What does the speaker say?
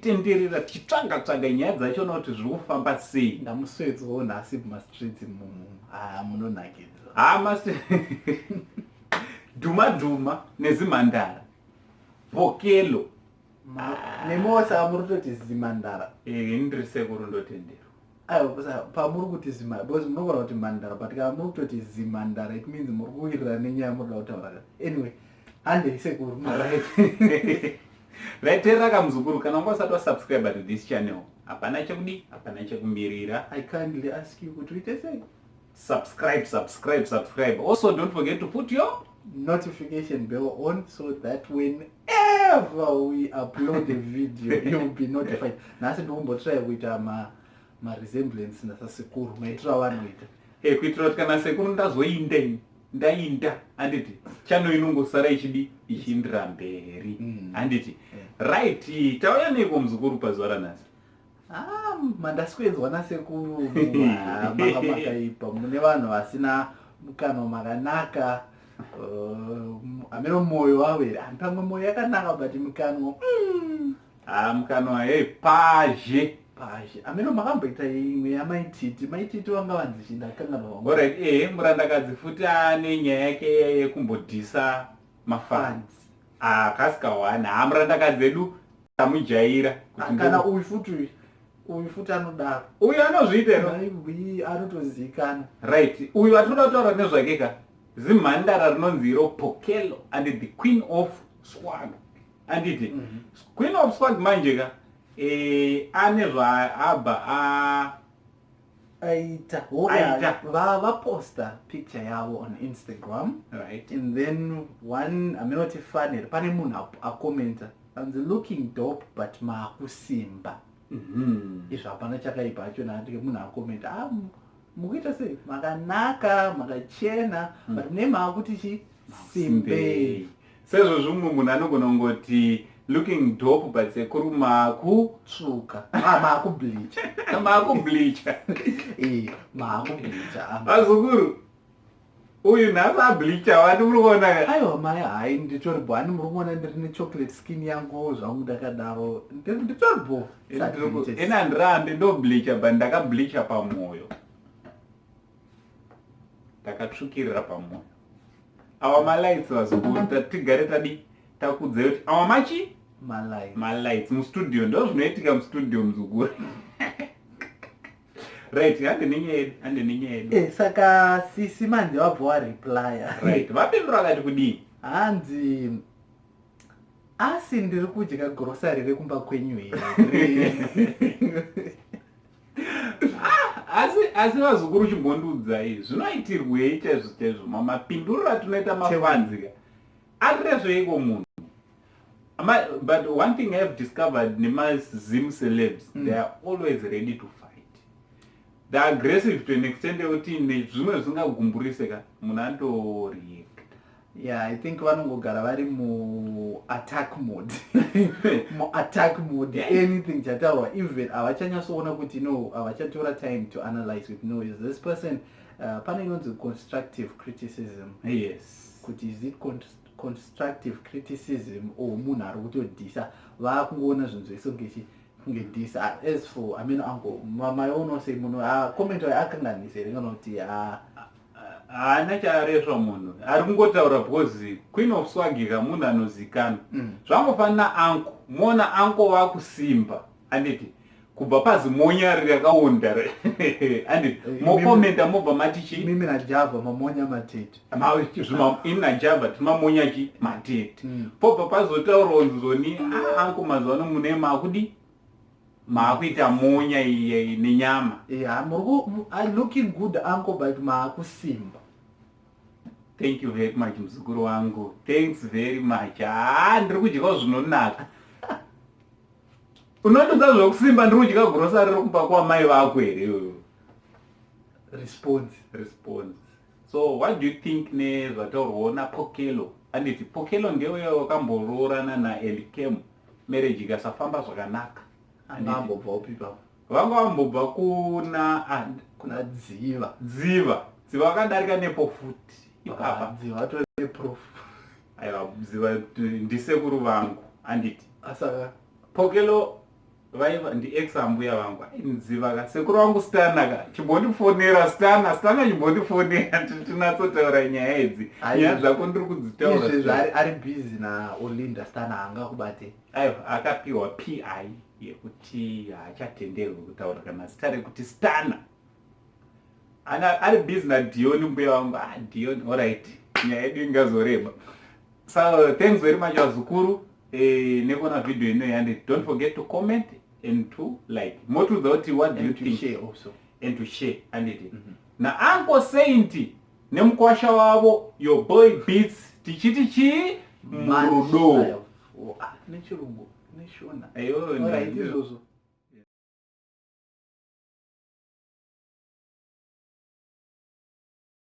tichitenderera tichitsvaga tsvaga nyaya dzachona kuti zviri kufamba sei. Ndamuswedzwawo nhasi mumastreets mumu. Ah, munonakidza. Ha, mast dhuma dhuma nezimhandara Pokelo. Nemiwo saka muri kutoti zimhandara. Eh, ini ndiri sekuru ndotendera. Aiwa, pamuri kuti zima because munogona kuti mhandara, but kana muri kutoti zimhandara it means muri kuwirirana nenyaya muri kuda kutaura. Anyway, handei sekuru. Right. Right, teerera kamuzukuru, kana wanga usati wasubscribe to this channel, hapana chekudi, hapana chekumirira. I kindly ask you kuti uite sei? Subscribe, subscribe, subscribe. Also, don't forget to put your notification bell on so that whenever we upload a video you'll be notified. Nhasi ndikumbotry kuita ma maresemblance nasasekuru maitiro avanoita. Eh, kuitira kuti kana sekuru ndazoinda ini ndainda, handiti channel inongosara ichidi ichiindira mberi, handiti? Right, tauya neiko muzukuru pazuva ranhasi? Ah, mandaswedzwa nasekuru. Ah, manga makaipa, mune vanhu vasina mukanwa makanaka. Ameno mwoyo wavo here? Ah, pamwe mwoyo yakanaka but mukanwa Ah, mukanwa hey, pazhe pazhe. Ameno makamboita imwe yamaititi maititi vanga vanzi chindakanganwa wangu. Alright, eh, murandakadzi futi ane nyaya yake yekumbodhisa mafans. Ah, kasika one. Ha, murandakadzi edu tamujaira kuti kana uyu futi, uyu futi anodaro. Uyu anozviita here? Aiwi, anotozivikanwa. Right, uyu atinoda kutaura nezvake ka zimhandara rinonzi iro Pokelo and the Queen of Swag, anditi? Queen of Swag manje ka, eh, ane zvaabva a aita. Aita. Vaposta picture yavo on Instagram. And then one aminoti fan here, pane munhu akomenta anzi, "Looking dope but maakusimba." Izvo hapana chakaipa acho naati munhu akomenta, ah, mukuita sei, makanaka, makachena, but mune maakuti chi simbei. Sezvo zvimwe munhu anogona kungoti, "Looking dope but sekuru maku tsvuka." Ah, maakubleacha. Maakubleacha. Eh, maakubleacha, ah. Vazukuru, uyu nhasi ableacha wati muri kuona. Aiwa mai, hai, nditori bo. Ani muri kuona ndiri nechocolate skin yangu zvangu ndakadaro. Nditori bo. Ina handirambi ndobleacha, but ndakableacha pamwoyo, ndakatsvukirira pamwoyo. Awa malights, vazukuru, tigare tadi takudzai kuti awa machi malights. Malights mustudio, ndo zvinoitika mustudio, muzukuru. Right, hande nenyaya yedu, hande nenyaya yedu. Eh, saka sisi manje vabva wareplya. Right, vapindura vakati kudii? Hanzi, "Asi ndiri kudya grocery rekumba kwenyu here?" Asi vazukuru, chimbondiudzai, zvinoitirwei chaizvo chaizvo mapinduriro atinoita mafans ka? Atirezveiko munhu? But one thing I have discovered nemaZim celebs, they are always ready to fight. They are aggressive to an extent yekuti nezvimwe zvisingagumburise ka, munhu anotoreact. Yeah, I think vanongogara vari muattack mode, muattack mode. Anything chataurwa, even havachanyatsoona kuti no, havachatora time to analyze with, no, is this person, pane inonzi constructive criticism, kuti is it constructive criticism or munhu ari kutodhisa. Vaakungoona zvinhu zvese kunge kunge dhisa. As for ameno angu, maiono sei munhu comment akanganisa here kana kuti Haana chaaresva, munhu ari kungotaura because Queen of Swag ka munhu anozikanwa. Zvangofanana anko muona anko vakusimba, anditi? Kubva pazimonya rakaonda, anditi? Mokomenta mobva mati chi Mimi naJava mamonya matete. Ini naJava timamonya chi matete. Pobva pazotaurawo nzoni, "Ah, anko mazuva ano mune makudi maakuita monya iye nenyama." Yeah, muri looking good uncle, but maakusimba. Thank you very much, muzukuru wangu, thanks very much. Ha, ndiri kudyawo zvinonaka. Unondudza zvokusimba, ndiri kudya grocery riri kumba kwamai vako here iwewe? Response. Response. So what do you think nezvataurwawo naPokelo, anditi? Pokelo ndeuya wakamboroorana naElikem, marriage ikasafamba zvakanaka. Anga ambobva upi ipapo? Vanga vambobva kuna, ah, kuna Dziva. Dziva, Dziva vakadarika nepo futi ipapa. Ah, Dziva atori neproof. Aiwa, Dziva ndisekuru vangu, anditi? Asaka Pokelo. Vaiva ndi ex ambuya vangu. Ainziva ka sekuru vangu Stana ka. Chimbondifonera Stana, Stana chimbondifonera tinatsotaura nyaya idzi. Nyaya dzako ndiri kudzitaura. Izvezvi ari busy na Olinda Stana haangakubate. Aiwa akapiwa PI yekuti haachatenderwi kutaura kana zita rekuti Stana. Ana ari busy na Dion mbuya vangu. Ah Dion, alright. Nyaya yedu ingazoreba. So thanks very much vazukuru nekuona video ino yandi. Don't forget to comment and to like. Motiudza kuti what do you And to think share also. And to share anditi. Na Uncle Saint nemukwasha wavo your boy Beats tichiti chii murudo. Oh, ah, nechirungu neshona. Ayo. Alright, izvozvo.